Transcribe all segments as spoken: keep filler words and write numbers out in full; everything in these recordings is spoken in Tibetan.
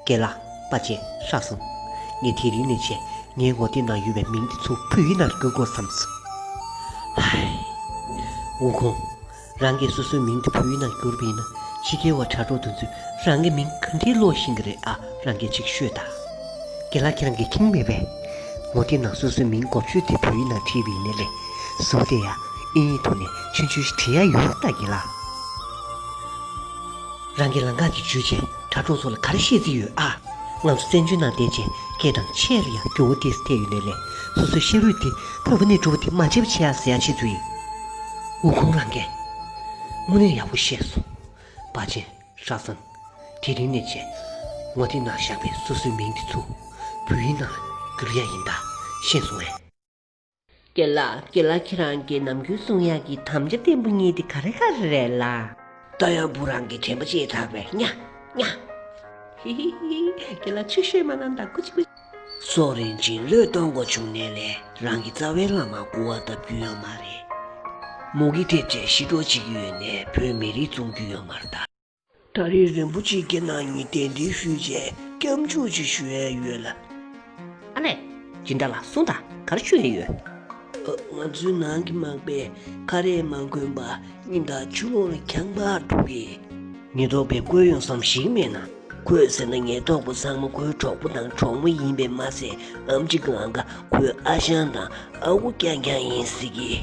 རྒན་ལགས། པ་ཅན། ཧྲ་སོང་། ངས་དེ་རིང་ནས་བྱས་ངའི་ངོ་དེབ་ནང་ཡོད་པའི་མིང་དེ་ཚོ་བོད་ཡིག་ནང་བསྒྱུར་དགོས་བསམ་སོང་། ཧའི། ཝུ་ཁུང་། རང་གིས་སོ་སོའི་མིང་དེ་བོད་ཡིག་ནང་བསྒྱུར་བ་ཡིན་ན་ཕྱི་རྒྱལ་བ་དྲ་གྲོགས་དེ་ཚོས་རང་གི་མིང་ག་འདྲའི་ཀློག་ཤེས་ཀྱི་རེད་ཨ། རང་གིས་ཅིག་ཤོད་དང་། རྒན་ལགས། ཁྱེད་རང་གིས་མཁྱེན་མེད་པས། ངོ་དེབ་ནང་སོ་སོའི་མིང་འགོ་བརྗོད་དེ་བོད་ཡིག་ནང་བྲིས་པ་ཡིན་ནའི་ལས། གཟུགས་དེ་ཡང་ཨིན་ཡིག་ཐོག་ནས་ཆུང་ཆུང་ཞིག་བྲིས་ཡ་ཡོད་ད། རྒན་ལགས། རང་གིས་ལམ་ཁ་དེ་བརྒྱུད་བྱས་དྲ་གྲོགས་ཚོ་ལ་ག་རེ་བཤད་རྩིས་ཡོད་ཨ། ང་ཚོ་བཙན་བྱོལ་ནང་བསྡད་བྱས་སྐད་དང་ཆས་ལ་ཡང་འགྱུར་བ་ཏོག་ཙམ་ཐེབས་ཡོད་ནའི་ལས། སོ་སོའི་བཤད་ལུགས་དེ་བོད་པ་ནས་འགྲོ་བ་དེ་མ་བརྗེད་པ་བྱེད་ཡ་ཟེར་ཡ་བྱེད་ཚུལ་ཡིན། ཝུ་ཁུང་རང་རྒན། དངོས་གནས་ཡག་པོ་བཤད་སོང་། པ་ཅན། ཧྲ་སོང་། དེ་རིང་ནས་བྱས་ངོ་དེབ་ནང་བཞག་པའི་སོ་སོའི་མིང་དེ་ཚོ་བོད་ཡིག་ནང་བསྒྱུར་ཡ་ཡིན་ད། ཤེས་སོང་ངས། རྒན་ལགས། རྒན་ལགས། ཁྱེད་རང་གིས་ནམ་རྒྱུན་གསུང་ཡག་གི་དམ་བཅའ་བརྟན་པོ་གཉིས་དེ་ག་རེ་ག་རེ་རེད་ལགས། རྟ་གཡང་བུ་རང་གི་དྲན་པ་བརྗེད་ཐག་པས་ཉ་ཉ། ཧི་ཧི་ཧི། རྒན་ལགས་ཆུ་ཤོད་མ་གནང་དང་ཁུ་ཆུ་ཁུ། སྲོག་རིན་ཆེན་བློས་གཏོང་དགོས་བྱུང་ནའི་ལས་རང་གི་རྩ་བའི་བླ་མར་སྐུར་བ་བཏབ་རྒྱུ་ཡོད་མ་རེད། མུ་གེ་ཐེབས་བྱས་ཤི་གྲབས་བྱེད་ཀྱི་ཡོད་ནའི་བོད་མི་རིགས་བཙོང་རྒྱུ་ཡོད་མ་རེད་ད། ད་རེས་རིན་པོ་ཆེའི་སྐེ་ནང་ཉིད་གདན་འདྲེན་ཞུས་བྱས་སྐྱབས་འཇུག་ཅིག་ཞུ་ཡས་ཡོད་ལ། ཨ་ལས། སྦྱིན་བདག་ལགས། གསུངས་དང་། ག་རེ་ཞུ་ཡས་ཡོད། ཨ། ང་ཚོའི་ནང་གི་མག་པས་ཁ་རས་མ་གོན་པར་སྙིང་ཐག་ཆུ་ཀླུང་ལ་འཁྱམ་པར་འགྲོ་གི། ཉེན་རྟོག་པས་བསྐོས་ཡོང་བསམ་ཞིག་མེད་ན། ཁོས་ཟེར་ན་ཉེན་རྟོག་པ་ཚང་མ་ཁོའི་གྲོགས་པོ་དང་གྲོགས་མོ་ཡིན་པས་མ་ཟད། ཨེམ་ཆི་གི་ལམ་ཁ་ཁོའི་ཨ་ཞང་དང་ཨ་ཁུ་རྐྱང་རྐྱང་ཡིན་ཟེར་གི།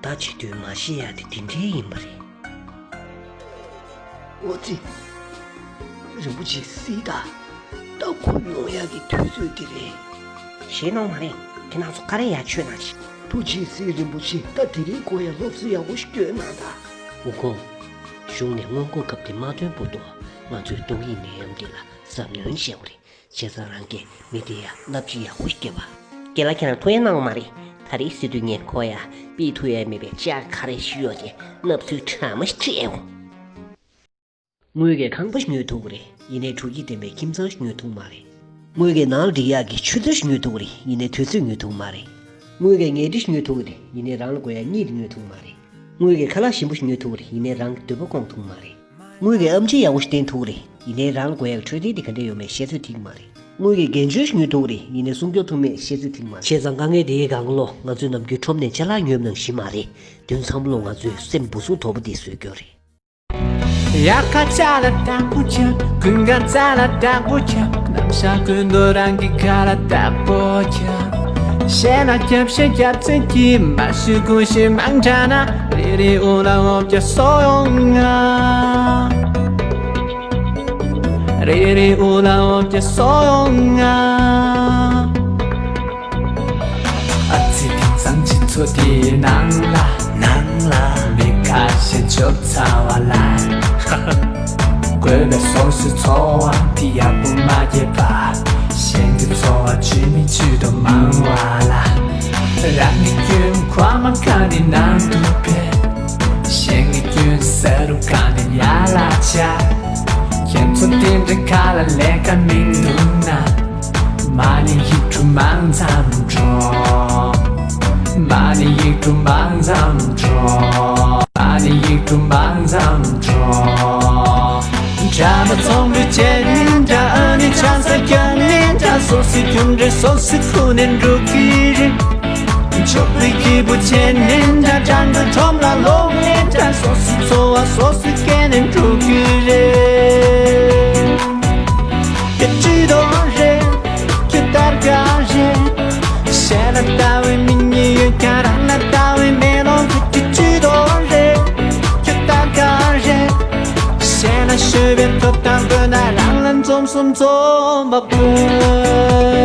ད་བྱེད་དུས་མ་ཤེས་ཡ་དེ་དེ་འདྲའི་ཡིན་པ་རེད། ཨོ་ཙི། རིན་པོ་ཆེ་གཟིགས་དང་། ད་ཁོ་ཡོང་ཡག་གི་དུས་ཚོད་དེ་རེད། ཞེད་སྣང་མ་རེད། ཁྱེད་རང་ཚོ་ཁ་རས་ཡར་ཆོད་གནང་ཞིག་ཐུགས་རྗེ་གཟིགས། རིན་པོ་ཆེ། ད་དེ་རིང་ཁོ་ཡར་སློབ་གསོ་ཡག་པོ་ཞིག་སྐྱོན་གནང་དང་། ཝུ་ཁུང་། གཞུང་ནས་སྔོན་འགོག་ཁབ་དེ་མ་ཐོན་བར་དུ་ང་ཚོས་ཏོག་དབྱིབས་ནད་ཡམས་འདི་ལ་གཟབ་གནོན་བྱེད་དགོས་རེད། བྱས་ཙང་རང་གིས་མི་དེ་ཡར་བསླབ་བྱ་ཡག་པོ་ཞིག་བསྐྱལ་བ། རྒན་ལགས། ཁྱེད་རང་ཐུགས་ཡ་གནང་བ་མ་རེད། ད་རེས་སྲིད་དུས་ངས་ཁོ་ཡར་ཕུད་ཐུབ་ཡ་མེད་པའི་ལྕགས་ཁ་རས་ཤིག་གཡོགས་བྱས་མནབ་ཚུལ་དྲང་མོ་ཞིག་སྤྲད་འོང་། ངོས་ཀྱིས་ཁང་པ་ཞིག་ཉོ་ཐུབ་ཀྱི་རེད། ཡིན་ནའི་དྲོ་སྐྱིད་ལྡན་པའི་ཁྱིམ་ཚང་ཞིག་ཉོ་ཐུབ་མ་རེད། ངོས་ཀྱིས་ནང་ལ་སྒྲིག་ཡག་གི་ཆུ་ཚོད་ཞིག་ཉོ་ཐུབ་ཀྱི་རེད། ཡིན་ནའི་དུས་ཚོད་ཉོ་ཐུབ་མ་རེད། ངོས་ཀྱིས་ཉལ་ཁྲི་ཞིག་ཉོ་ཐུབ་ཀྱི་རེད། ཡིན་ནའི་རང་ལ་དགོས་ཡག་གཉིད་དེ་ཉོ་ཐུབ་མ་རེད། ངོས་ཀྱིས་ཁ་ལག་ཞིམ་པོ་ཞིག་ཉོ་ཐུབ་ཀྱི་རེད། ཡིན་ནའི་རང་གི་འདོད་པ་སྐོང་ཐུབ་མ་རེད། ངོས་ཀྱིས་ཨེམ་ཆི་ཡག་པོ་ཞིག་བསྟེན་ཐུབ་ཀྱི་རེད། ཡིན་ནའི་རང་ལ་དགོས་ཡག་འཕྲོད་བསྟེན་དེ་ག་འདྲ་ཡོད་མེད་བཤད་ཚོད་ཐིག་མ་རེད། ངོས་ཀྱིས་རྒན་གཞོན་ཞིག་ཉོ་ཐུབ་ཀྱི་རེད། ཡིན་ནའི་སྲུང་སྐྱོབ་ཐུབ་མེད་བཤད་ཚོད་ཐིག་མ་རེད། བྱས་ཙང་དཀའ་ངལ་དེའི་སྒང་ལོ་ང་ཚོས་ནམ་རྒྱུན་ཁྲོམ་ནས་ཅ་ལག་ཉོས་པ་ནང་བཞིན་མ་རེད། དུས་ཚང་མ་ལོ་ང་ཚོས་སེམས་སྦུག་སུ་དོག་པོ་དེ་བཟོས་ཀྱི་ཡོད་རེད། དབྱར་ཁ་ཆར་ལ་དྭགས་པོ་ཁྱབ། དགུན་ཁ་རྩྭ་ལ་བདག་པོ་ཁྱབ། ནམ་ཞག་ཀུན་ཏུ་རང་གི་ཁ་ལ་བདག་པོ་ཁྱབ། གཞས་ལ་རྒྱབ་བཤད་རྒྱབ་རྩེད་ཀྱི། མ་ཤི་ཀུ་ཤི་མང་དྲགས་ན། རེ་རེ་དབུ་ལ་འོ་བརྒྱལ་སོ་ཡོང་ང་། རེ་རེ་དབུ་ལ་འོ་བརྒྱལ་སོ་ཡོང་ང་། ཨ་ཙི། དེང་སང་སྤྱི་ཚོགས་འདིའི་ནང་ལ། ནང་ལ། མི་ཁ་ཤས་ཆོབ་ཚ་བ་ལ། དགོས་པའི་སོ་སོའི་འཚོ་བ་འདི་ཡག་པོ་མ་སྐྱེལ་བར། གཞན་གྱི་འཚོ་བ་ཇི་མི་ཇི་ལྟར་མང་བ་ལ། རང་གི་སྐྱོན་མཁོ་མ་གང་ནི་ནང་དུ་སྦས། གཞན་གྱི་སྐྱོན་ཟ་རུ་གང་ནི་ཡ་ལ་ཆ། ཁྱེད་ཚོ་དེ་འདྲའི་ཁ་ལ་ལས་ཀ་མི་འདུག་ན། མ་ཎི་ཡིག་དྲུག་མང་ཙམ་འགྲོ། མ་ཎི་ཡིག་དྲུག་མང་ཙམ་འགྲོ། མ་ཎི་ཡིག་དྲུག་མང་ཙམ་འགྲོ། འདྲ་མ་ཚོང་འདུས་བྱས་ནས་འདྲ། ཨ་ནི་ཆང་ས་བརྒྱབ་ནས་འདྲ། སོ་སོའི་རྒྱུ་འབྲས་སོ་སོས་ཁུར་ནས་འགྲོ་གི་རེད། ཆོག་པའི་སྐྱིད་པོ་བྱས་ནས་འདྲ། དགྲ་འདུལ་ཁྲོམ་ལ་ལོག་ནས་འདྲ། སོ་སོའི་འཚོ་བ་སོ་སོས་སྐྱེལ་ནས་འགྲོ་གི་རེད། ཁྱོད་ཅི་དོ་རེད། ཁྱོད་ལྟར་ག་རེད། གཞན་ལ་ལྟ་བའི་མིག་གཉིས་ཡོད་ཀྱང་། རང་ལ་ལྟ་བའི་མེ་ལོང་གི། ཁྱོད་ཅི་དོ་རེད། ཁྱོད་ལྟར་ག་རེད། གཞན་ལ་ཤོད་པའི་ཐོབ་ཐང་དགོས་ན། རང་ལ་འཛོམས་སུ་འཛོམས་པ་དགོས།